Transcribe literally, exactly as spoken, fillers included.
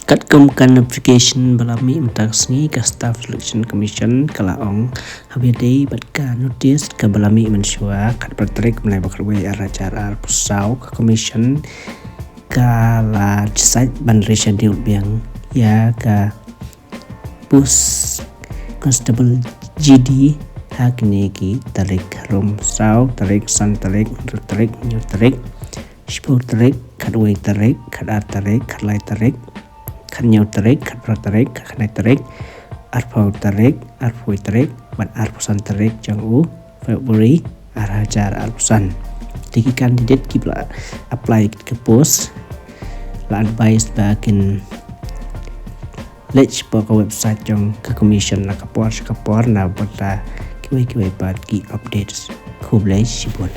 Katkum ka notification ba la mih mynta ka sngi, ka Staff Selection Commission ka la ong ha ba ïadei bad ka notice kaba la mih mynshuwa, khatphra tarik Naiwieng khatwei ar hajar arphew saw, ka Commission ka la decide ban reschedule biang ïa ka post Constable G D ha kine ki tarik: harum saw tarik, san tarik, hynriew tarik, hynñiew tarik, shiphew tarik, khatwei tarik, khatar tarik, khatlai tarik, khathynñiew tarik, khatphra tarik, khatkhyndai tarik, arphew tarik, arphew tarik bad arphew san tarik jong u February ar hajar arphew san. Te ki candidate kiba la apply ka post la advise ba kin leit sha ka website jong ka Commission na ka por sha ka por na bynta kiwei kiwei pat ki updates. Khublei shibun.